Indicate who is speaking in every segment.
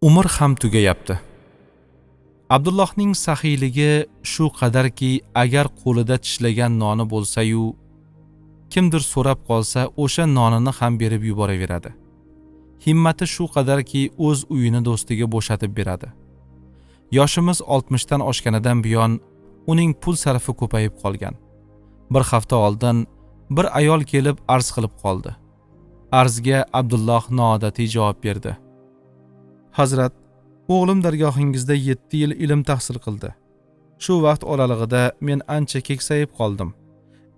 Speaker 1: Umr ham tugayapti. Abdullohning saxiyligi shu qadarki, agar qo'lida tishlagan noni bo'lsa-yu, kimdir so'rab qolsa, o'sha nonini ham berib yuboraveradi. Himmati shu qadarki, o'z uyini do'stiga bo'shatib beradi. Yoshimiz 60 dan oshganidan buyon uning pul sarfi ko'payib qolgan. Bir hafta oldin bir ayol kelib arz qilib qoldi. Arzga Abdulloh noodatiy javob berdi. Hazrat, o'g'lim dargohingizda 7 yil ilm tahsil qildi. Shu vaqt oralig'ida men ancha keksayib qoldim.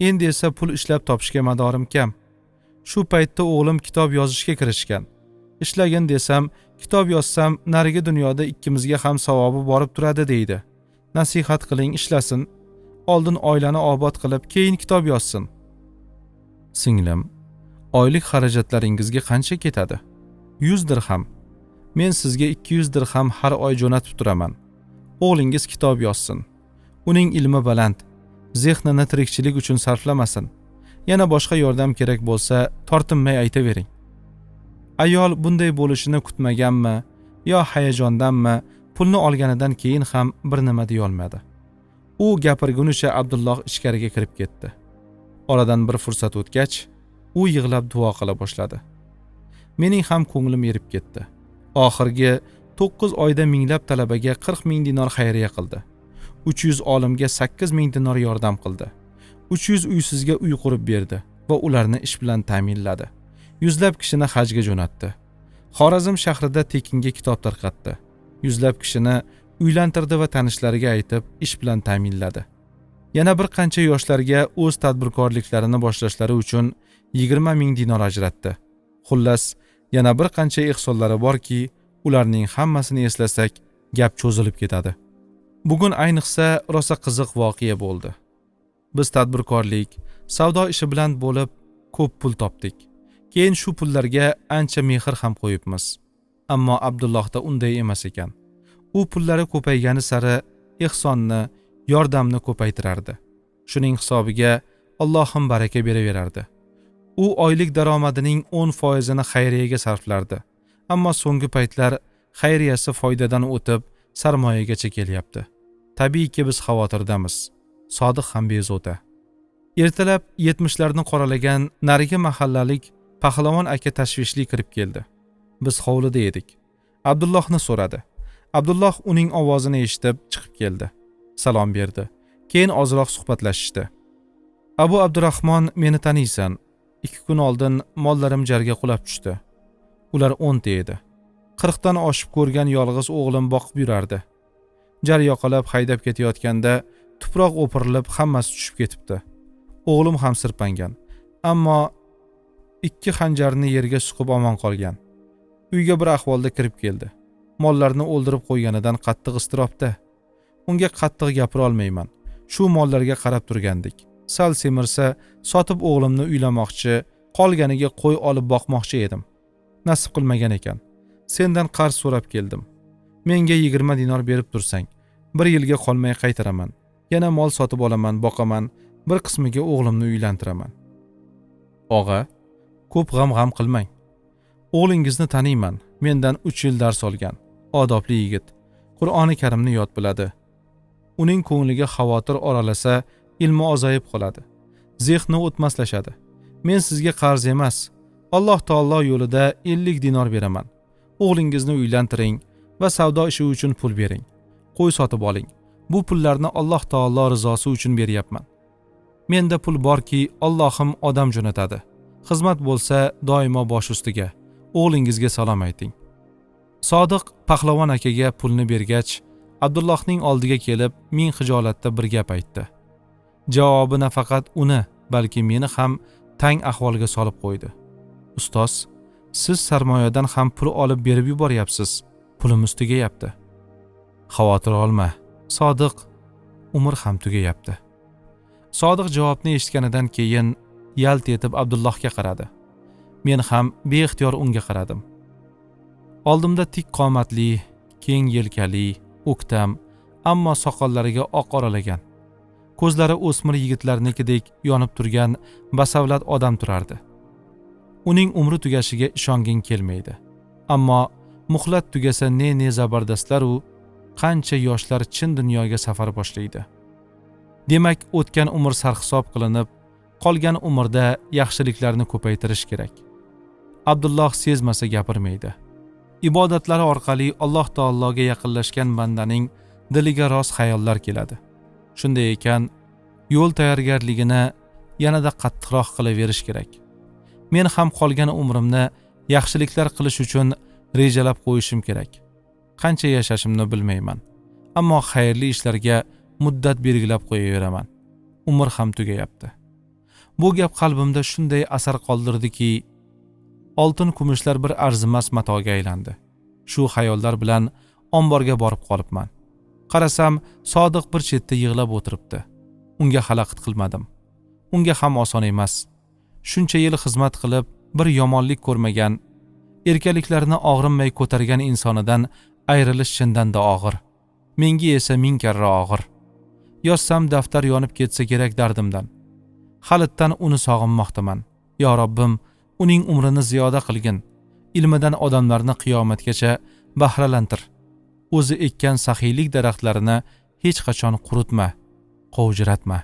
Speaker 1: Endi esa pul ishlab topishga madorim kam. Shu paytda o'g'lim kitob yozishga kirishgan. Ishlagin desam, kitob yozsam narigi dunyoda ikkimizga ham savobi borib turadi deydi. Nasihat qiling, ishlasin. Oldin oilani obod qilib, keyin kitob yozsin. Singlim, oylik xarajatlaringizga qancha ketadi? 100 dirham. Men sizga 200 dirham har oy jo'natib turaman. O'g'lingiz kitob yozsin. Uning ilmi baland, zehnini tirikchilik uchun sarflamasin. Yana boshqa yordam kerak bo'lsa, tortinmay aytavering. Ayol bunday bo'lishini kutmaganmi yo hayajondanmi, pulni olganidan keyin ham bir nima deya olmadi. U gapirgunicha Abdulloh ichkariga kirib ketdi. Oradan bir fursat o'tgach, u yig'lab duo qila boshladi. Mening ham ko'nglim erib ketdi. Oxirgi 9 oyda minglab talabaga 40 ming dinor xayriya qildi. 300 olimga 8 ming dinor yordam qildi. 300 uysizga uy qurib berdi va ularni ish bilan ta'minladi. Yuzlab kishini hajga jo'natdi. Xorazm shahrida tekinga kitob tarqatdi. Yuzlab kishini uylantirdi va tanishlariga aytib ish bilan ta'minladi. Yana bir qancha yoshlarga o'z tadbirkorliklarini boshlashlari uchun 20 ming dinor ajratdi. Xullas, yana bir qancha ehsonlari borki, ularning hammasini eslasak, gap cho'zilib ketadi. Bugun ayniqsa rosa qiziq voqea bo'ldi. Biz tadbirkorlik, savdo ishi bilan bo'lib ko'p pul topdik. Keyin shu pullarga ancha mehr ham qo'yibmiz. Ammo Abdullohda unday emas ekan. U pullari ko'paygani sari ehsonni, yordamni ko'paytirardi. Shuning hisobiga Allohim baraka beraverardi. U oylik daromadining 10%ini xayriyaga sarflardi. Ammo so'nggi paytlar xayriyasi foydadan o'tib sarmoyagacha kelyapti. Tabiiyki biz xavotirdamiz. Sodiq ham bezovta. Ertalab 70larni qoralagan narigi mahallalik Pahlavon aka tashvishli kirib keldi. Biz hovlida edik. Abdullohni so'radi. Abdulloh uning ovozini eshitib chiqib keldi. Salom berdi. Keyin ozroq suhbatlashishdi. Abu Abdurrahmon, meni taniysan. 2 kun oldin mollarim jarga qulab tushdi. Ular 10 ta edi. 40 dan oshib ko'rgan yolg'iz o'g'lim boqib yurardi. Jar yoqalab haydab ketayotganda tuproq o'pirilib hammasi tushib ketibdi. O'g'lim ham sirpangan. Ammo 2 xanjarni yerga suqib omon qolgan. Uyga bir ahvolda kirib keldi. Mollarni o'ldirib qo'yganidan qattiq iztirobda. Unga qattiq gapira olmayman. Shu mollarga qarab turgandik. Sal semirsa sotib o'g'limni uylamoqchi, qolganiga qo'y olib boqmoqchi edim. Nasib qilmagan ekan. Sendan qarz so'rab keldim. Menga 20 dinor berib tursang, bir yilga qolmay qaytaraman. Yana mol sotib olaman, boqaman, bir qismiga o'g'limni uylantiraman. Og'a, ko'p g'am qilmang. O'g'lingizni taniyman. Mendan 3 yil dars olgan. Odobli yigit. Qur'oni Karimni yod biladi. Uning ko'ngliga xavotir oralasa, ilmi ozayib qoladi. Zehni o'tmaslashadi. Men sizga qarz emas, Alloh taolo yo'lida 50 dinor beraman. O'g'lingizni uylantiring va savdo ishi uchun pul bering. Qo'y sotib oling. Bu pullarni Alloh taolo rizosi uchun beryapman. Menda pul borki, Allohim odam jo'natadi. Xizmat bo'lsa doimo bosh ustiga. O'g'lingizga salom ayting. Sodiq Pahlavon akaga pulni bergach, Abdullohning oldiga kelib ming xijolatda bir gap aytdi. Javobi nafaqat uni, balki meni ham tang ahvolga solib qo'ydi. Ustoz, siz sarmoyadan ham pul olib berib yuboryapsiz. Pulimiz tugayapti. Xavotir olma, Sodiq, umr ham tugayapti. Sodiq javobni eshitganidan keyin yalt etib Abdullohga qaradi. Men ham beixtiyor unga qaradim. Oldimda tik qomatli, keng yelkali, o'ktam, ammo soqollariga oq oralagan, ko'zlari o'smir yigitlarnikidek yonib turgan basavlat odam turardi. Uning umri tugashiga ishonging kelmaydi. Ammo Muhlat tugasa ne-ne zabardastlar u qancha yoshlar chin dunyoga safar boshlaydi. Demak, o'tgan umr sarhisob qilinib, qolgan umrda yaxshiliklarni ko'paytirish kerak. Abdulloh sezmasa gapirmaydi. Ibodatlari orqali Alloh taologa yaqinlashgan bandaning diliga rost xayollar keladi. Shunday ekan, yo'l tayyorgarligini yanada qattiqroq qilaverish kerak. Men ham qolgan umrimni yaxshiliklar qilish uchun rejalab qo'yishim kerak. Qancha yashashimni bilmayman, ammo xayrli ishlarga muddat belgilab qo'yaveraman. Umr ham tugayapti. Bu gap qalbimda shunday asar qoldirdiki, oltin kumushlar bir arzimas matoga aylandi. Shu xayollar bilan omborga borib qolibman. Qarasam, Sodiq bir chetda yig'lab o'tiribdi. Unga xalaqit qilmadim. Unga ham oson emas. Shuncha yil xizmat qilib, bir yomonlik ko'rmagan, erkaliklarini og'rinmay ko'targan insonidan ayrilish chindan-da og'ir. Menga esa ming karra og'ir. Yozsam daftar yonib ketsa kerak dardimdan. Xalitdan uni sog'inmoqdaman. Yo Robbim, uning umrini ziyoda qilgin. Ilmidan odamlarni qiyomatgacha bahralantir. O'zi ekkan saxiylik daraxtlarini hech qachon quritma, qovjiratma.